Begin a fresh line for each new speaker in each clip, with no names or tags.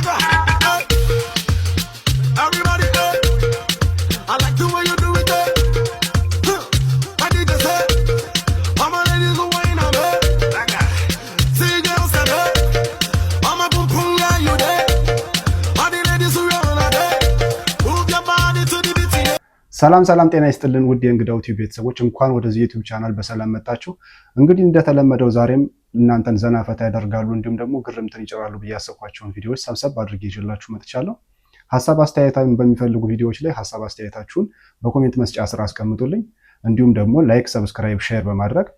Hey. Everybody, hey. I like the way you do it, hey. Huh. My DJ say, all my ladies who wine on me. See girls say, hey. All my boom boom, yeah, you there. All the ladies who run on there. Move your body to the beat, yeah.
ሰላም ሰላም፣ ጤና ይስጥልን ውድ የእንግዳው ቲዩብ ቤተሰቦች እንኳን ወደዚህ ዩቲዩብ ቻናል በሰላም መጣችሁ። እንግዲህ እንደተለመደው ዛሬም እናንተን ዘና ፈታ ያደርጋሉ እንዲሁም ደግሞ ግርምትን ይጭራሉ ብዬ ያሰብኳቸውን ቪዲዮዎች ሰብሰብ አድርጌ ይዤላችሁ መጥቻለሁ። ሀሳብ አስተያየታን በሚፈልጉ ቪዲዮዎች ላይ ሀሳብ አስተያየታችሁን በ comment መስጫ ስር አስቀምጡልኝ። እንዲሁም ደግሞ like፣ subscribe፣ share በማድረግ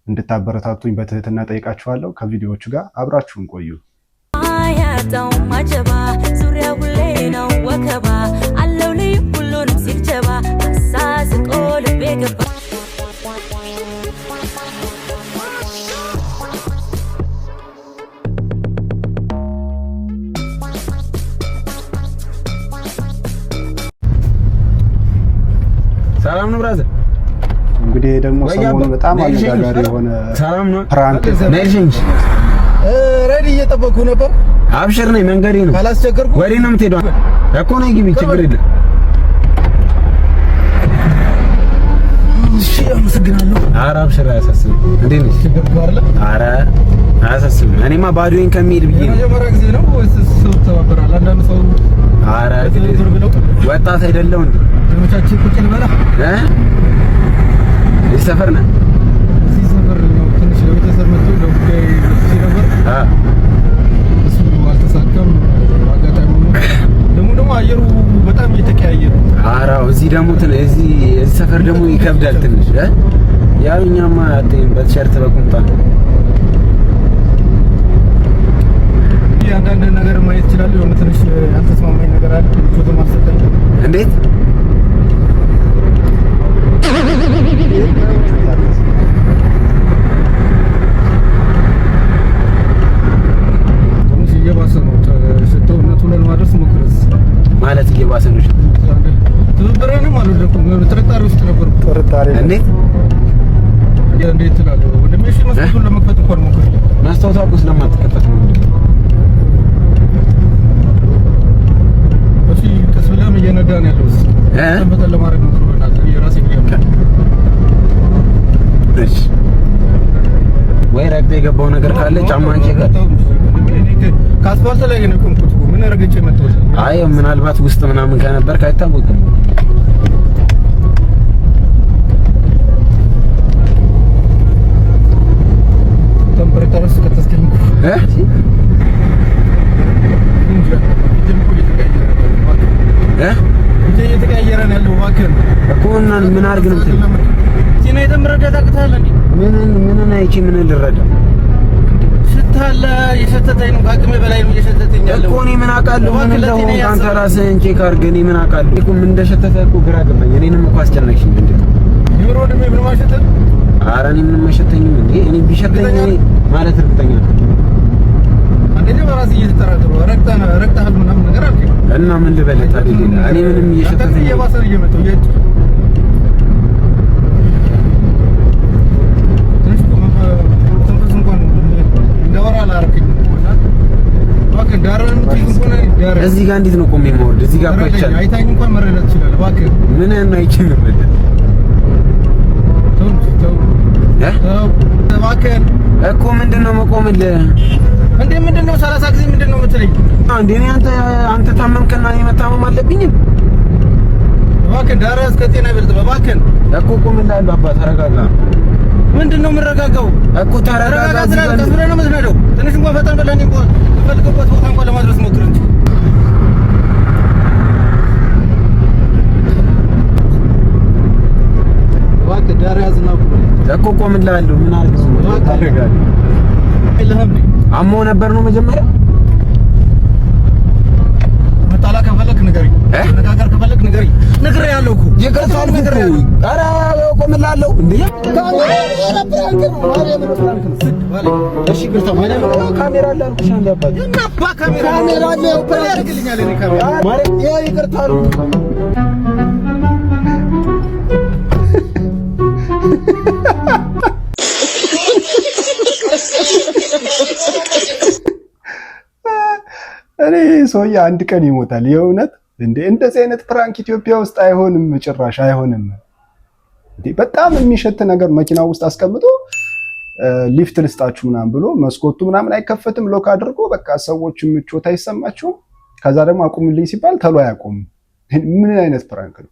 እንድታበረታቱኝ በትህትና ጠይቃችኋለሁ። ከቪዲዮዎቹ ጋር አብራችሁን ቆዩ።
አያጣውም አጀባ፣ ዙሪያ ሁሌ ነው ወከባ፣ አለው ልዩ ሁሉንም ሲልጀባ አሳስቆ ልቤ ገባ።
ሰላም ነው brother።
እንግዲህ ደግሞ ሰሞኑን በጣም አነጋጋሪ የሆነ
ሰላም ነው።
prank
ነይ ልሸኝሽ።
Ready እየጠበቅኩ ነበር።
አብሽር ነኝ፣ መንገዴ ነው።
ካላስቸገርኩ
ወዴት ነው የምትሄደው? እኮ ነይ ግቢ፣ ችግር የለም።
እሺ፣ አመሰግናለሁ።
ኧረ አብሽር፣ አያሳስብም። እንዴት ነሽ? ኧረ አያሳስብም። እኔማ ባዶዬን ከሚሄድ ብዬ ነው።
የመጀመሪያ ጊዜ ነው ወይስ ሰው ተባበራል? አንዳንድ ሰው
ኧረ
ዞር ብለው
ወጣት አይደለው እንዴ?
ተመቻችን ቁጭ ልበላ።
እ እዚህ ሰፈር ነህ?
እዚህ ሰፈር ነው። ትንሽ ለቤተሰብ መጥቶ ለጉዳይ መጥቼ ነበር።
አ
እሱ አልተሳካም። አጋጣሚ ሆኖ ደግሞ አየሩ በጣም እየተቀያየረ ነው።
ኧረ እዚህ ደግሞ እዚህ እዚህ ሰፈር ደግሞ ይከብዳል ትንሽ እ ያው እኛማ አትይም በቲሸርት በቁምጣ
አንዳንድ ነገር ማየት ይችላል። የሆነ ትንሽ ያልተስማማኝ ነገር አለ። ምቾትም አልሰጠኝም።
እንዴት
ትንሽ እየባሰ ነው ሽታው እና ቶሎ ለማድረስ ሞክረስ
ማለት እየባሰ ነው ሽታው?
ትብብርህንም አልወደድኩም። የሆነ ጥርጣሬ ውስጥ ነበርኩ።
ጥርጣሬ
እንዴት
እንዴት ትላለህ ወንድሜ? እሺ መስኮቱን ለመክፈት እንኳን ሞክር።
መስታወቷ እኮ ስለማትከፈት ነው።
እሺ ቀስ ብለህም እየነዳ ነው ያለው።
እ
በጣም ለማድረግ ነው ብሎናል። የራሴ ጊዜ
እሺ ወይ ረግጦ የገባው ነገር ካለ ጫማን check
ከአስፋልት ላይ ነው የቆምኩት እኮ ምን ረግጬ መጣሁት?
አይ ምናልባት ውስጥ ምናምን ከነበርክ አይታወቅም።
በጣም ጥርጣሬ ውስጥ ከተስከኝ
እ
እንጃ ፊቴም እኮ እየተቀያየረ ነው።
እ
ፊቴ እየተቀያየረ ነው ያለው። እባክህን
እኮ እና ምን አድርግ ነው የምትለኝ?
ቲና የተምረዳት አቅተሃል እንዴ?
ምንን አይቼ ምንን ልረዳ
ሽታ አለ። እየሸተተኝ ነው። ከአቅሜ በላይ ነው እየሸተተኝ ያለው።
እኮ እኔ ምን አውቃለሁ? ምን
እባክህ ለጤና
እንደሆንክ አንተ
ያስብ።
ራስህን check አድርግ። እኔ ምን አውቃለሁ? እኮ ምን እንደሸተተ እኮ ግራ ገባኝ። እኔንም እኮ አስጨነቅሽኝ። እንዴ
ዩሮ ወንድሜ ምንም አይሸትም።
ኧረ እኔ ምንም አይሸተኝም። እንዴ እኔ ቢሸተኝ እኔ ማለት እርግጠኛ ነኝ።
አንደኛ በራስህ እየተጠራጠሩ ረግጠህ ረግጠሃል ምናምን ነገር አልከኝ።
እና ምን ልበልህ ታዲያ ሌላ? እኔ ምንም እየሸተተኝ
አንተ እየባሰ ነው እየመጣው ትንሽ እኮ መተንፈስ እንኳን እንዳወራ አላደረከኝም እኮ እና እባክህ ዳርህን የምትይዝ እንኳን ዳርህን
እዚህ ጋር እንዴት ነው ቆሜ የማወርድ? እዚህ ጋር እኮ
ተረዳኝ።
አይቻልም።
አይታኝ እንኳን መረዳት ትችላለህ። እባክህ
ምን ነው አይቼ የምረዳ?
ተው እንጂ ተው
እ
ተው እባክህን።
እኮ ምንድን ነው መቆምልህ?
እንዴ ምንድን ነው 30 ጊዜ ምንድን ነው የምትለኝ?
እንዴ እኔ አንተ ታመምክና እኔ መታመም አለብኝም
እባክህን ዳርህ እስከ ጤና አይበልጥም። እባክህን
እኮ ቆምልሃለሁ። አባ ተረጋጋ
ምንድን ነው የምረጋጋው?
እኮ ተረጋጋ።
ተረጋጋ
እዚህ
ስላልክ
ጋር
ቀስ ብለህ ነው የምትነዳው። ትንሽ እንኳን ፈጠን ብለህ እኔ እንኳን የምፈልግበት ቦታ እንኳን ለማድረስ ሞክር እንጂ። እባክህ ዳር ያዝና ቁም።
እኮ ቆምልሃለሁ። ምን አድርግ ነው ተረጋጋ።
የለህም እንዴ?
አሞ ነበር ነው መጀመሪያ
መጣላ ከፈለክ ንገረኝ፣
እ?
መነጋገር ከፈለክ ንገረኝ። ነግሬሃለሁ እኮ
ይቅርታ አልኩህ እኮ። ኧረ ቆምልሃለሁ እንዴ እሺ ይቅርታ ማለት ካሜራ አለ አልኩሽ። አንድ አባት
እና አባ ካሜራ አለ ያደርግልኛል። እኔ ካሜራ
ማለት ያ ይቅርታ አልኩህ።
እኔ ይህ ሰውዬ አንድ ቀን ይሞታል። የእውነት እንዴ! እንደዚህ አይነት prank ኢትዮጵያ ውስጥ አይሆንም፣ ጭራሽ አይሆንም። እንዴ በጣም የሚሸት ነገር መኪና ውስጥ አስቀምጦ ሊፍት ልስጣችሁ ምናምን ብሎ መስኮቱ ምናምን አይከፈትም፣ lock አድርጎ በቃ ሰዎች ምቾት አይሰማቸውም። ከዛ ደግሞ አቁምልኝ ሲባል ተሎ አያቆምም። ምን አይነት prank ነው?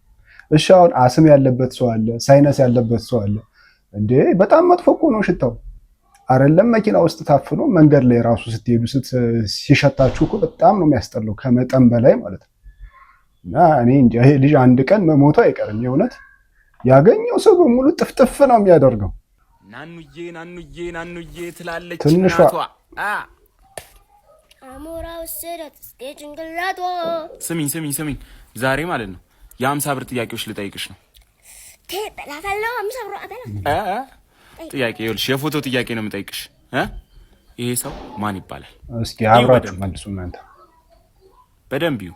እሺ አሁን አስም ያለበት ሰው አለ፣ sinus ያለበት ሰው አለ። እንዴ በጣም መጥፎ እኮ ነው ሽታው። አይደለም መኪና ውስጥ ታፍኖ መንገድ ላይ ራሱ ስትሄዱ ሲሸታችሁ እኮ በጣም ነው የሚያስጠላው፣ ከመጠን በላይ ማለት ነው። እና እኔ እንጃ ይሄ ልጅ አንድ ቀን መሞቱ አይቀርም። የእውነት ያገኘው ሰው በሙሉ ጥፍጥፍ ነው የሚያደርገው።
ናኑዬ ናኑዬ ናኑዬ ትላለች
ትንሿ
እናቷ። አ
አሞራ ወሰዳት እስከ ጭንቅላቷ።
ስሚኝ ስሚኝ ስሚኝ፣ ዛሬ ማለት ነው የ50 ብር ጥያቄዎች ልጠይቅሽ ነው።
በላታለሁ። 50 ብር አበላት።
እ እ ጥያቄ ይኸውልሽ፣ የፎቶ ጥያቄ ነው የምጠይቅሽ እ ይሄ ሰው ማን ይባላል?
እስኪ አብራችሁ መልሱ እናንተ።
በደንብ ይሁ፣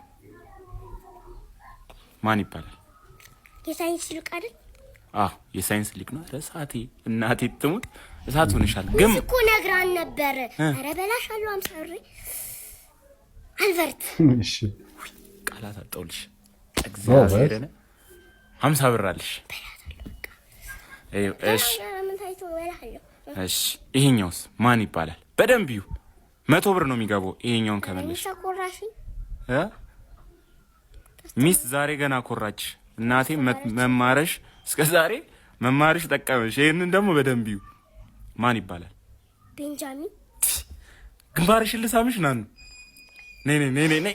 ማን ይባላል?
የሳይንስ ሊቅ አይደል?
አዎ የሳይንስ ሊቅ ነው። ኧረ እሳቴ እናቴ ትሙት እሳት ሆነሻል። ግን
እኮ ነግራን ነበር። ኧረ በላሻለሁ 50 ብር አልበርት።
እሺ።
ቃላት አጣሁልሽ። እግዚአብሔርን 50 ብር አለሽ። እሺ።
ምን ታይቶ በላሻለሁ።
እሺ፣ ይሄኛውስ ማን ይባላል? በደንብ ይሁ፣ 100 ብር ነው የሚገባው ይሄኛውን ከመለሽ።
ሚስ ኮራሽ።
እ ሚስ ዛሬ ገና ኮራች። እናቴ መማረሽ እስከ ዛሬ መማርሽ ጠቀመሽ። ይሄንን ደግሞ በደንብ ይሁ፣ ማን ይባላል?
ቤንጃሚን።
ግንባርሽን ልሳምሽ። ናኑ፣ ነይ ነይ ነይ ነይ ነይ፣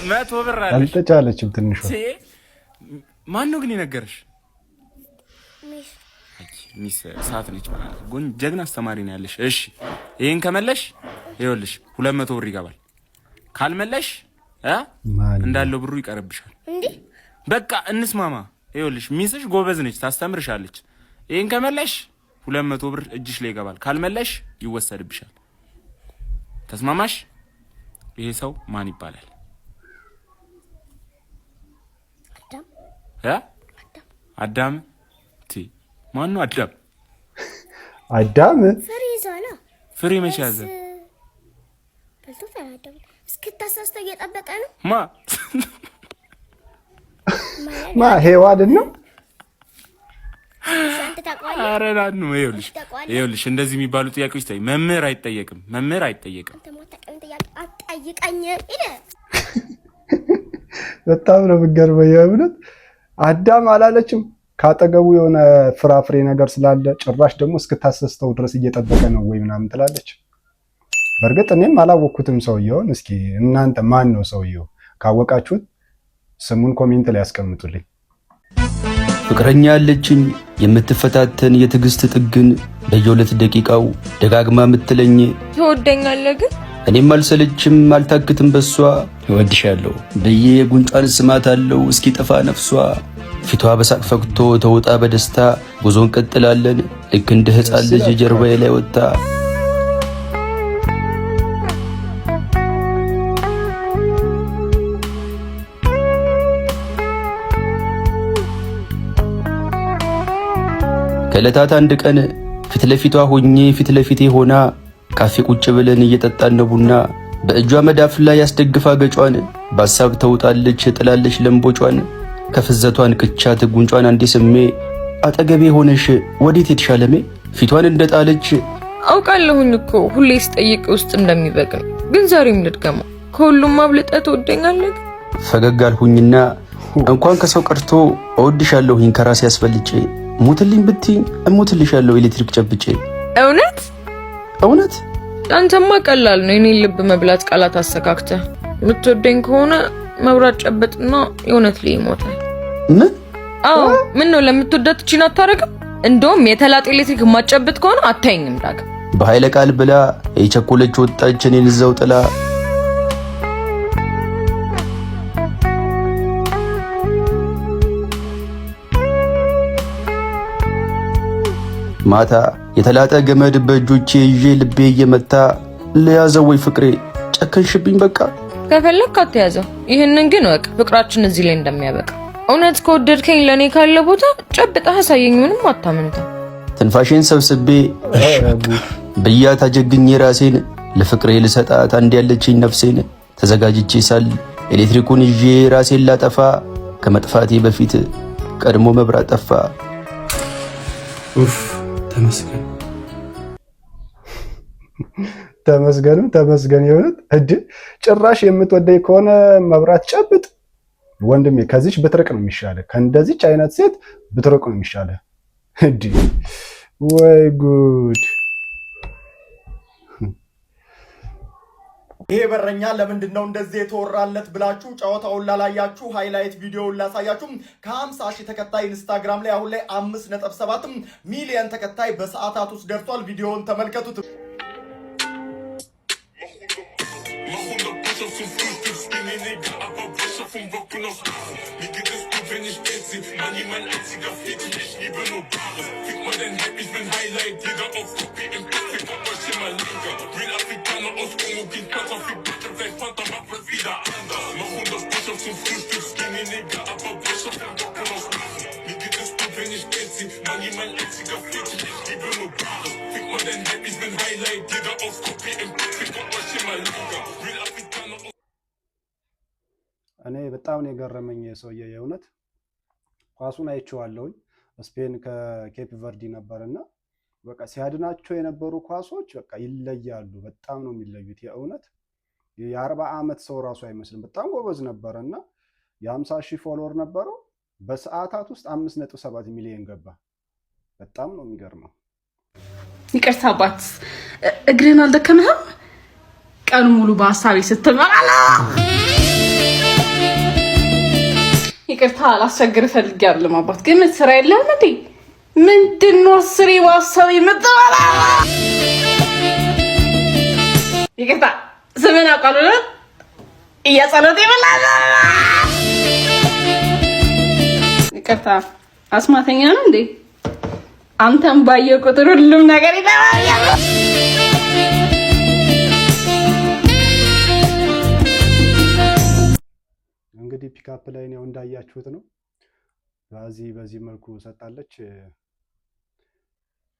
100 ብር አለሽ።
አልተቻለችም ትንሿ።
ማን ነው ግን የነገረሽ?
ሚስ።
አይ ሚስ እሳት ነች። ጎን ጀግና አስተማሪ ነው ያለሽ። እሺ ይሄን ከመለሽ ይኸውልሽ 200 ብር ይገባል። ካልመለሽ እ
ማን?
እንዳለው ብሩ ይቀርብሻል።
እንዴ?
በቃ እንስማማ። ይኸውልሽ ሚስሽ ጎበዝ ነች፣ ታስተምርሻለች። ይሄን ከመለሽ 200 ብር እጅሽ ላይ ይገባል። ካልመለሽ ይወሰድብሻል። ተስማማሽ? ይሄ ሰው ማን ይባላል?
አዳም።
እ አዳም ቲ ማን ነው አዳም?
አዳም።
ፍሬ ይዟላ።
ፍሬ መቼ ያዘ?
በልቶታል። አዳም እስክታሳስተው እየጠበቀ ነው።
ማ?
ማ ሔዋንን ነው?
አንተ ታውቀዋለህ?
ኧረ ናኑ ይኸውልሽ ይኸውልሽ እንደዚህ የሚባሉ ጥያቄዎች ታይ መምህር አይጠየቅም። መምህር አይጠየቅም።
አንተ ማታውቀውን ጥያቄ አትጠይቀኝ ይለ
በጣም ነው የምትገርመው። የእውነት አዳም አላለችም። ካጠገቡ የሆነ ፍራፍሬ ነገር ስላለ ጭራሽ ደግሞ እስክታሰስተው ድረስ እየጠበቀ ነው ወይ ምናምን ትላለች። በእርግጥ እኔም አላወቅኩትም ሰውየውን። እስኪ እናንተ ማን ነው ሰውየው? ካወቃችሁት ስሙን comment ላይ ያስቀምጡልኝ።
ፍቅረኛ ያለችኝ የምትፈታተን የትዕግስት ጥግን በየሁለት ደቂቃው ደጋግማ የምትለኝ
ትወደኛለህ ግን?
እኔም አልሰለችም አልታክትም በሷ እወድሻለሁ ብዬ ጉንጯን ስማታለሁ እስኪጠፋ ነፍሷ። ፊቷ በሳቅ ፈክቶ ተውጣ በደስታ ጉዞ እንቀጥላለን ልክ እንደ ሕፃን ልጅ ጀርባዬ ላይ ወጥታ። ከዕለታት አንድ ቀን ፊት ለፊቷ ሆኜ ፊት ለፊቴ ሆና ካፌ ቁጭ ብለን እየጠጣን ነው ቡና። በእጇ መዳፍ ላይ ያስደግፋ ገጯን በሀሳብ ተውጣለች ጥላለች ለምቦጯን። ከፍዘቷን ቅቻት ጉንጯን አንዴ ስሜ አጠገቤ ሆነሽ ወዴት የተሻለሜ ፊቷን እንደጣለች
አውቃለሁኝ እኮ ሁሌ ስጠይቅ ውስጥ እንደሚበቅል፣ ግን ዛሬም ልድገመው፣ ከሁሉም አብልጠህ ትወደኛለህ ግን?
ፈገግ አልሁኝና እንኳን ከሰው ቀርቶ እወድሻለሁኝ ከራሴ አስፈልጬ ሙትልኝ ብትኝ እሞትልሻለሁ ኤሌክትሪክ ጨብጬ።
እውነት?
እውነት።
አንተማ ቀላል ነው የኔን ልብ መብላት ቃላት አሰካክተህ። የምትወደኝ ከሆነ መብራት ጨበጥና የእውነት ላይ ይሞታል።
ምን?
አዎ፣ ምን ነው ለምትወዳት እቺን አታረግም? እንደውም የተላጠ ኤሌክትሪክ የማጨብጥ ከሆነ አታየኝም ዳግም።
በኃይለ ቃል ብላ የቸኮለች ወጣች እኔን እዛው ጥላ። ማታ የተላጠ ገመድ በእጆቼ ይዤ ልቤ እየመታ ለያዘው ወይ ፍቅሬ ጨከንሽብኝ በቃ።
ከፈለክ አትያዘው። ይህንን ግን እወቅ፣ ፍቅራችን እዚህ ላይ እንደሚያበቃ። እውነት ከወደድከኝ ለእኔ ካለ ቦታ ጨብጠህ አሳየኝ፣ ምንም አታመንታ።
ትንፋሼን ሰብስቤ እሺ በቃ ብያት አጀግኜ ራሴን ለፍቅሬ ልሰጣት አንድ ያለችኝ ነፍሴን ተዘጋጅቼ ሳል ኤሌክትሪኩን ይዤ ራሴን ላጠፋ ከመጥፋቴ በፊት ቀድሞ መብራት ጠፋ።
ኡፍ ተመስገን።
ተመስገንም ተመስገን። የሆነት እድ ጭራሽ የምትወደኝ ከሆነ መብራት ጨብጥ ወንድሜ፣ ከዚች ብትርቅ ነው የሚሻለ። ከእንደዚች አይነት ሴት ብትርቅ ነው የሚሻለ። እድ ወይ ጉድ!
ይሄ በረኛ ለምንድን ነው እንደዚህ የተወራለት ብላችሁ ጨዋታውን ላላያችሁ highlight ቪዲዮውን ላሳያችሁ። ከ50 ሺህ ተከታይ ኢንስታግራም ላይ አሁን ላይ 5.7 ሚሊዮን ተከታይ በሰዓታት ውስጥ ደርሷል። ቪዲዮውን ተመልከቱት።
እኔ በጣም ነው የገረመኝ ሰውዬ። የእውነት ኳሱን አይቼዋለሁኝ። ስፔን ከኬፕ ቨርዲ ነበር እና በቃ ሲያድናቸው የነበሩ ኳሶች በቃ ይለያሉ። በጣም ነው የሚለዩት። የእውነት የ40 ዓመት ሰው ራሱ አይመስልም። በጣም ጎበዝ ነበረ እና የ50 ሺህ follower ነበረው። በሰዓታት ውስጥ 5.7 ሚሊዮን ገባ። በጣም ነው የሚገርመው።
ይቅርታ አባት፣ እግርህን አልደከመህም? ቀኑ ሙሉ በሀሳቤ ስትመላላ። ይቅርታ ላስቸግር እፈልጋለሁ አባት፣ ግን ስራ የለህም እንዴ? ምንድን ነው አስሬ በሀሳቤ የምትመላላ? ይቅርታ፣ ስምን አውቃለሁ። እያጸሎት ይበላል። ይቅርታ፣ አስማተኛ ነው እንዴ? አንተም ባየው ቁጥር ሁሉም ነገር ይጠራል።
እንግዲህ pickup line ያው እንዳያችሁት ነው። በዚህ መልኩ ሰጣለች።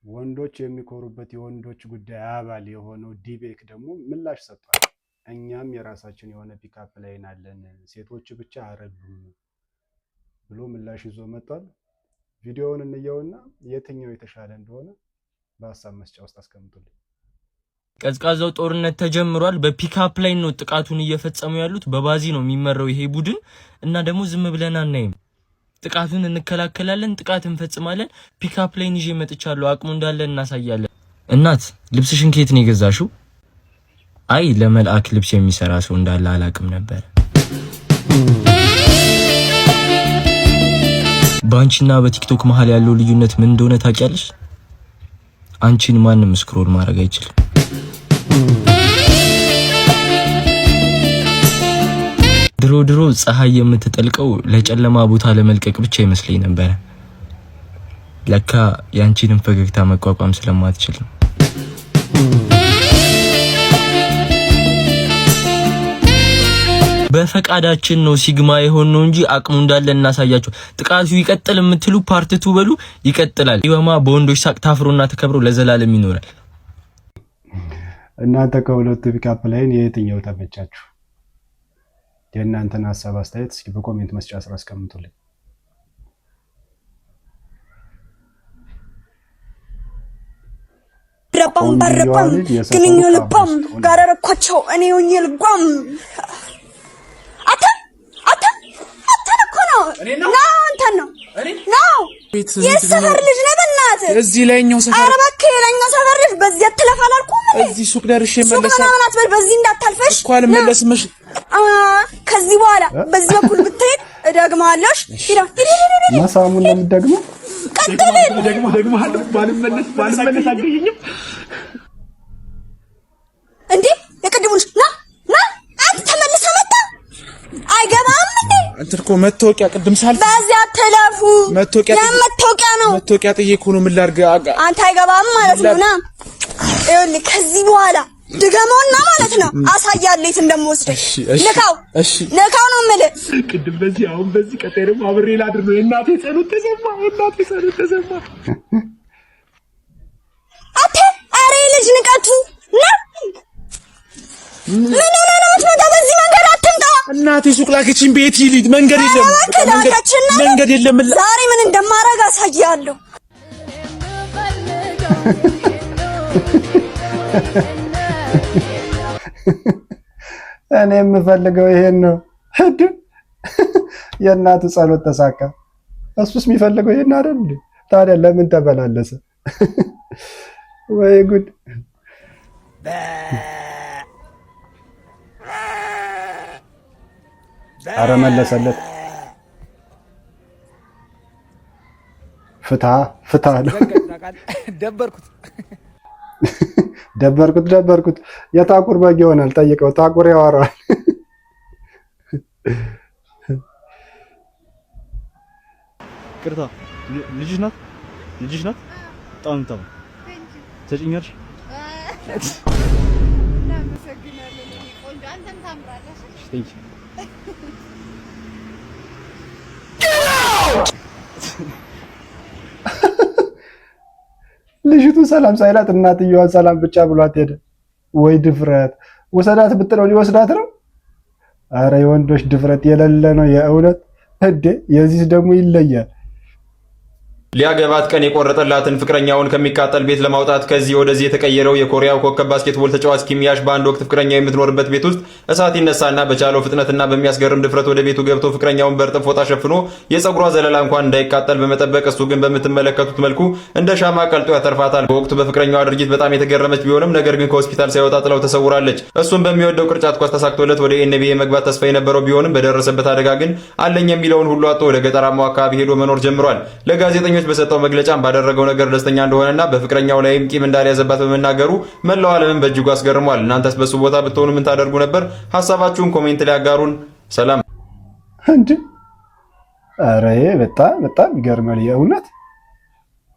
ወንዶች የሚኮሩበት የወንዶች ጉዳይ አባል የሆነው ዲቤክ ደግሞ ምላሽ ሰጥቷል። እኛም የራሳችን የሆነ pickup line አለን፣ ሴቶች ብቻ አይደሉም ብሎ ምላሽ ይዞ መጥቷል። ቪዲዮውን እንየውና የትኛው የተሻለ እንደሆነ በሀሳብ መስጫ ውስጥ አስቀምጡልኝ።
ቀዝቃዛው ጦርነት ተጀምሯል። በ pickup line ነው ጥቃቱን እየፈጸሙ ያሉት። በባዚ ነው የሚመራው ይሄ ቡድን እና ደግሞ ዝም ብለን አናይም። ጥቃቱን እንከላከላለን፣ ጥቃት እንፈጽማለን። Pickup line ይዤ መጥቻለሁ። አቅሙ እንዳለ እናሳያለን። እናት፣ ልብስሽን ከየት ነው የገዛሽው? አይ፣ ለመልአክ ልብስ የሚሰራ ሰው እንዳለ አላቅም ነበር። በአንቺና በቲክቶክ መሀል ያለው ልዩነት ምን እንደሆነ ታውቂያለሽ? አንቺን ማንም scroll ማድረግ አይችልም። ድሮ ድሮ ፀሐይ የምትጠልቀው ለጨለማ ቦታ ለመልቀቅ ብቻ ይመስለኝ ነበረ። ለካ ያንቺንም ፈገግታ መቋቋም ስለማትችል ነው። በፈቃዳችን ነው sigma የሆነው እንጂ አቅሙ እንዳለ እናሳያቸው። ጥቃቱ ይቀጥል የምትሉ part two በሉ፣ ይቀጥላል። ኢወማ በወንዶች ሳቅ ታፍሮና ተከብሮ ለዘላለም ይኖራል።
እናንተ ከሁለቱ pickup line የየትኛው ተመቻችሁ? የእናንተን ሀሳብ አስተያየት እስኪ በ comment መስጫ ስር አስቀምጡልኝ።
ረባም
ቆንጆዋ
ባረባም
ልጅ የሰፈሩ
ግንኙ ልባም
ካብስቶን
ጋር አረኳቸው እኔ ሆኜ ልጓም። አንተ አንተ አንተን እኮ ነው። ና፣ አንተን ነው ነው። የሰፈር ልጅ ነህ። በእናትህ
እዚህ ላይኛው ሰፈር።
ኧረ እባክህ፣ የላይኛው ሰፈር ልጅ በዚህ አትለፍ አላልኩም እንዴ?
እዚህ ሱቅ ደርሼ
ሱቅ
እመለሳለሁ።
ምናምን አትበል፣ በዚህ እንዳታልፈሽ።
እኮ አልመለስም። እሺ።
ከዚህ በኋላ በዚህ በኩል ብትሄድ እደግመዋለሁ። እሺ፣ ሂድ ሂድ ሂድ ሂድ።
መሳሙን ነው የምትደግመው?
ቀጥል።
ደግሞ ደግሞ አለው፣ ባልመለስ ባልመለስ አገኘኝም።
እንዴ፣ የቅድሙን ና ና፣ አንተ ተመልሰህ መጣ። አይገባም እንዴ?
እንትን እኮ መታወቂያ ቅድም ሳልፍ
በዚያ አትለፉ።
መታወቂያ
ያ መታወቂያ ነው።
መታወቂያ ጥዬ እኮ ነው። ምን ላድርግ?
አንተ አይገባም ማለት ነው። ና፣ ይኸውልህ፣ ከዚህ በኋላ ድገመውና ማለት ነው አሳያለሁ የት እንደምወስድህ።
እሺ፣
ንካው፣
እሺ።
ንካው ነው የምልህ።
ቅድም በዚህ፣ አሁን በዚህ፣ ቀጣይ ደግሞ አብሬ ላድር ነው። የእናቴ ጸሎት ተሰማ። የእናቴ ጸሎት ተሰማ።
አንተ፣ ኧረ የልጅ ንቀቱ ና። ምን ሆነህ ነው የምትመጣው? በዚህ መንገድ አትምጣ።
እናቴ ሱቅ ላከችኝ። ቤት ይልድ መንገድ የለም፣
እባክህ ላከችና
መንገድ የለም።
ዛሬ ምን እንደማደርግ አሳይሃለሁ።
እኔ የምፈልገው ይሄን ነው። እንዴ የእናቱ ጸሎት ተሳካ። እሱስ የሚፈልገው ይሄን አይደል እንዴ? ታዲያ ለምን ተበላለሰ? ወይ ጉድ! አረ መለሰለት። ፍታ ፍታ አለው።
ደበርኩት።
ደበርኩት ደበርኩት። የታኩር በግ ይሆናል። ጠይቀው፣ ታኩር ያወራዋል።
ይቅርታ፣ ልጅሽ ናት? ልጅሽ ናት? በጣም ነው ትሰጪኛለሽ?
እናመሰግናለን። ቆንጆ አንተም ታምራለህ።
Thank you።
ልጅቱ ሰላም ሳይላት እናትየዋን ሰላም ብቻ ብሏት ሄደ። ወይ ድፍረት! ውሰዳት ብትለው ሊወስዳት ነው። አረ የወንዶች ድፍረት የሌለ ነው የእውነት እንዴ! የዚህ ደግሞ ይለያል።
ሊያገባት ቀን የቆረጠላትን ፍቅረኛውን ከሚቃጠል ቤት ለማውጣት ከዚህ ወደዚህ የተቀየረው የኮሪያው ኮከብ ባስኬትቦል ተጫዋች ኪም ያሽ በአንድ ወቅት ፍቅረኛው የምትኖርበት ቤት ውስጥ እሳት ይነሳና በቻለው ፍጥነትና በሚያስገርም ድፍረት ወደ ቤቱ ገብቶ ፍቅረኛውን በእርጥብ ፎጣ ሸፍኖ የፀጉሯ ዘለላ እንኳን እንዳይቃጠል በመጠበቅ እሱ ግን በምትመለከቱት መልኩ እንደ ሻማ ቀልጦ ያተርፋታል። በወቅቱ በፍቅረኛዋ ድርጊት በጣም የተገረመች ቢሆንም ነገር ግን ከሆስፒታል ሳይወጣ ጥላው ተሰውራለች። እሱም በሚወደው ቅርጫት ኳስ ተሳክቶለት ወደ ኤንቢኤ መግባት ተስፋ የነበረው ቢሆንም በደረሰበት አደጋ ግን አለኝ የሚለውን ሁሉ አጥቶ ወደ ገጠራማው አካባቢ ሄዶ መኖር ጀምሯል። ለጋዜጠኞች በሰጠው መግለጫም ባደረገው ነገር ደስተኛ እንደሆነና በፍቅረኛው ላይም ቂም እንዳልያዘባት በመናገሩ መላው ዓለምን በእጅጉ አስገርሟል። እናንተስ በሱ ቦታ ብትሆኑ ምን ታደርጉ ነበር? ሀሳባችሁን comment ላይ አጋሩን። ሰላም።
እንዴ ኧረ ይሄ በጣም በጣም ይገርማል። የእውነት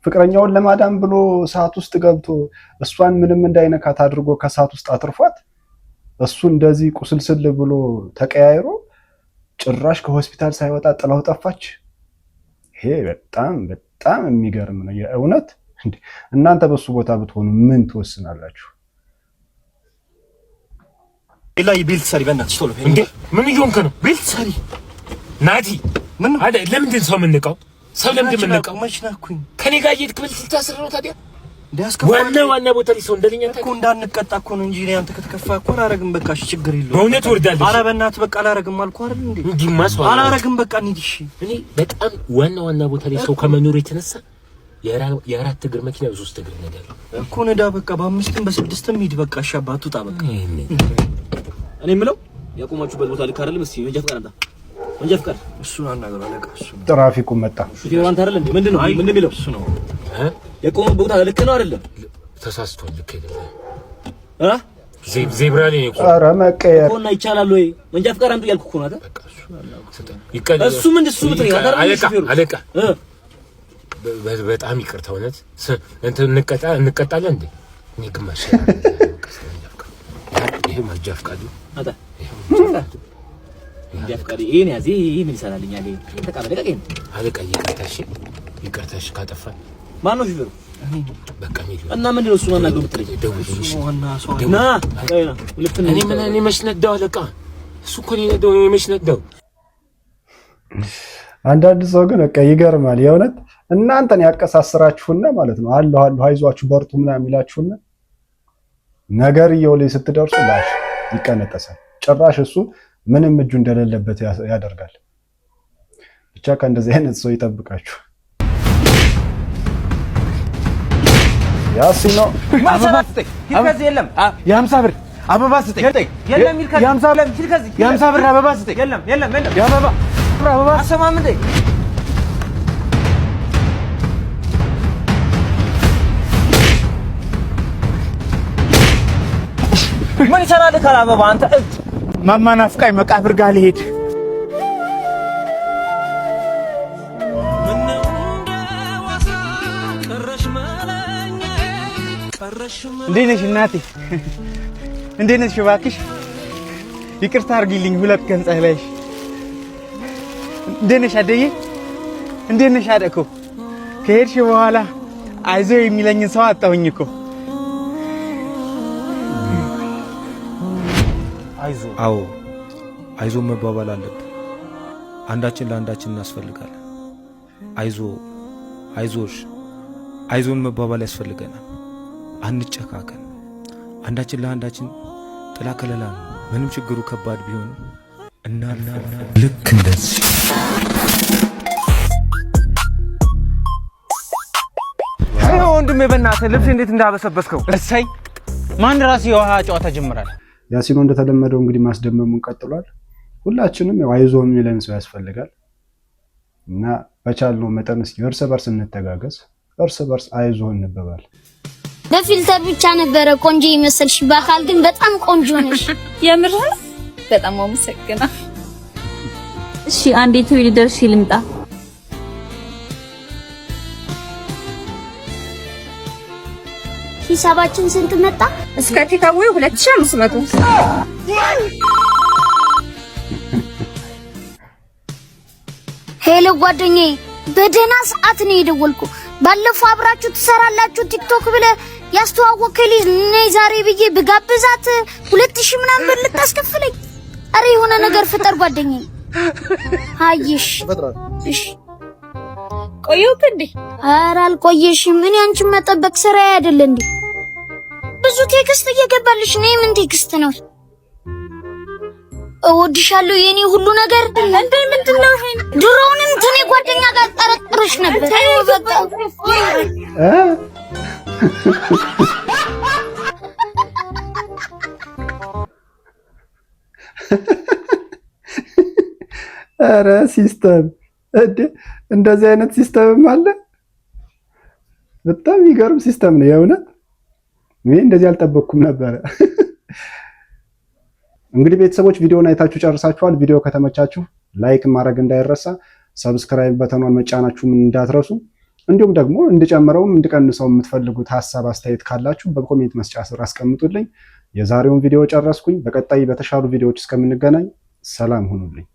ፍቅረኛውን ለማዳን ብሎ እሳት ውስጥ ገብቶ እሷን ምንም እንዳይነካት አድርጎ ከእሳት ውስጥ አትርፏት እሱ እንደዚህ ቁስልስል ብሎ ተቀያይሮ ጭራሽ ከሆስፒታል ሳይወጣ ጥላው ጠፋች። ይሄ በጣም በጣም የሚገርም ነው የእውነት። እናንተ በሱ ቦታ ብትሆኑ ምን ትወስናላችሁ?
ሌላ belt ሰሪ፣ በእናትሽ ቶሎ።
እንዴ ምን እየሆንክ ነው? Belt ሰሪ ናቲ፣ ምን አይደል? ለምንድን ሰው የምንቀው? ሰው ለምንድን የምንቀው?
መች ናኩኝ?
ከኔ ጋር እየሄድክ belt ልታስር ነው ታዲያ? ዋና ዋና ቦታ ላይ ሰው እንደለኛ
እኮ እንዳንቀጣ እኮ ነው እንጂ እኔ አንተ ከተከፋ እኮ አላረግም። በቃ እሺ፣ ችግር የለውም።
በእውነት ወርዳለሁ።
ኧረ በእናትህ በቃ አላረግም አልኩህ አይደል እንዴ?
እንዲህማ ሰው
አላረግም። በቃ እንሂድ። እሺ፣
እኔ በጣም ዋና ዋና ቦታ ላይ ሰው ከመኖሩ የተነሳ የአራት እግር መኪና በሶስት እግር ነዳለሁ
እኮ ንዳ። በቃ በአምስትም በስድስትም ሂድ። በቃ እሺ፣ አባት ውጣ። በቃ
እኔ የምለው ያቆማችሁበት ቦታ ልክ አይደለም። እስቲ መንጃ ፈቃድ አምጣ። መንጃ ፈቃድ
እሱን አናግረው አለቃ። እሱ
ትራፊኩ መጣ።
ሹፌሩ አንተ አይደል እንዴ? ምንድን ነው ምንድን የሚለው?
እሱ ነው።
የቆመበት ቦታ ልክ ነው አይደለም?
ተሳስቷል። ልክ አይደለም።
እ
ዜብራ ላይ ነው የቆመው።
ኧረ መቀየር
እኮ እና ይቻላል ወይ? መንጃ ፈቃድ አምጡ እያልኩህ እኮ ነው አይደል? እሱ ምንድን እሱ ምትለኝ አንተ አይደል
አለቃ
ሹፌሩ?
አለቃ፣ በጣም ይቅርታ እውነት እንትን እንቀጣ እንቀጣለን እንዴ? እኔ ግማሽ ይሄ መንጃ ፈቃዱ
አጣ መንጃ ፈቃዱ ይሄን ያዝ። ይሄ ምን ይሰራልኛል? ይሄ ተቀበል፣ ልቀቅ። ይሄን
አለቃ፣ ይቅርታ እሺ፣ ይቅርታ እሺ፣ ካጠፋን።
ማን ነው ሹፌሩ?
በቃ እኔ
እና ምንድን ነው እሱ ማናገሩ የምትለኝ?
ደውልልኝ።
ዋና ሰው
ና ቆይ ና፣ ሁለት
እኔ ምን እኔ መች ነዳው አለቃ? እሱ እኮ ነው የነዳው። እኔ መች ነዳው?
አንዳንድ ሰው ግን በቃ ይገርማል። የእውነት እናንተን ያቀሳስራችሁና ማለት ነው አለሁ አለሁ አይዟችሁ በርቱ ምናምን ይላችሁና ነገርየው ላይ ስትደርሱ ላሽ ይቀነጠሳል። ጭራሽ እሱ ምንም እጁ እንደሌለበት ያደርጋል። ብቻ ከእንደዚህ አይነት ሰው ይጠብቃችሁ። ያሲኖ
አበባ ስጠኝ። ከዚህ የለም።
የ50 ብር አበባ ስጠኝ።
የለም። ሂድ ከዚህ።
የ50 ብር አበባ ስጠኝ።
የለም የለም የለም።
የአበባ ብር አበባ
አሰማም እንዴ? ምን ይሰራልህ ካለ አበባ አንተ እብድ።
ማማ ናፍቃኝ መቃብር ጋር ልሄድ። እንዴት ነሽ እናቴ? እንዴት ነሽ? እባክሽ ይቅርታ አድርጊልኝ። ሁለት ቀን ጸለይሽ። እንዴት ነሽ አደዬ? እንዴት ነሽ አደኮ? ከሄድሽ በኋላ አይዞህ የሚለኝን ሰው አጣሁኝ እኮ።
አይዞ።
አዎ፣ አይዞ መባባል አለብን። አንዳችን ለአንዳችን እናስፈልጋለን። አይዞ፣ አይዞሽ፣ አይዞን መባባል ያስፈልገናል። አንጨካከን። አንዳችን ለአንዳችን ጥላ ከለላ ነው። ምንም ችግሩ ከባድ ቢሆንም እናልፈዋለን። ልክ እንደዚህ።
ወንድሜ በእናትህ ልብስ እንዴት እንዳበሰበስከው።
እሰይ፣ ማን ራሱ የውሃ ጨዋታ ጀምራል።
ያሲኖ እንደተለመደው እንግዲህ ማስደመሙን ቀጥሏል። ሁላችንም ያው አይዞህ የሚለን ሰው ያስፈልጋል እና በቻልነው መጠን እስኪ እርስ በርስ እንተጋገዝ፣ እርስ በርስ አይዞህ እንበባል።
በ filter ብቻ ነበረ ቆንጆ ይመስልሽ፣ በአካል ግን በጣም ቆንጆ ነሽ።
የምር በጣም አመሰግናለሁ። እሺ፣ አንዴ toilet ደርሼ ልምጣ።
ሂሳባችን ስንት መጣ?
እስከ takeaway 2500።
Hello ጓደኛዬ፣ በደህና ሰዓት ነው የደወልኩ። ባለፈው አብራችሁ ትሰራላችሁ ቲክቶክ ብለህ ያስተዋወቅከኝ ልጅ ነይ ዛሬ ብዬ ብጋብዛት 2000 ምናምን ብር ልታስከፍለኝ። አረ የሆነ ነገር ፍጠር ጓደኛዬ። አይሽ እሺ፣
ቆየሁት እንዴ?
ኧረ አልቆየሽም። እኔ አንቺን መጠበቅ ስራዬ አይደለ እንዴ? ብዙ text እየገባልሽ ነው። የምን text ነው? እወድሻለሁ የኔ ሁሉ ነገር።
እንዴ፣ ምንድን ነው ይሄ?
ድሮውንም ከኔ ጓደኛ ጋር ጠረጥርሽ ነበር። በቃ።
እ? ኧረ system እንዴ! እንደዚህ አይነት system ም አለ። በጣም የሚገርም system ነው የእውነት። እኔ እንደዚህ አልጠበቅኩም ነበረ። እንግዲህ ቤተሰቦች ቪዲዮውን አይታችሁ ጨርሳችኋል። ቪዲዮ ከተመቻችሁ like ማድረግ እንዳይረሳ፣ subscribe button ኗን መጫናችሁም እንዳትረሱ። እንዲሁም ደግሞ እንድጨምረውም እንድቀንሰው የምትፈልጉት ሀሳብ አስተያየት ካላችሁ በ comment መስጫ ስር አስቀምጡልኝ። የዛሬውን ቪዲዮ ጨረስኩኝ። በቀጣይ በተሻሉ ቪዲዮዎች እስከምንገናኝ ሰላም ሁኑልኝ።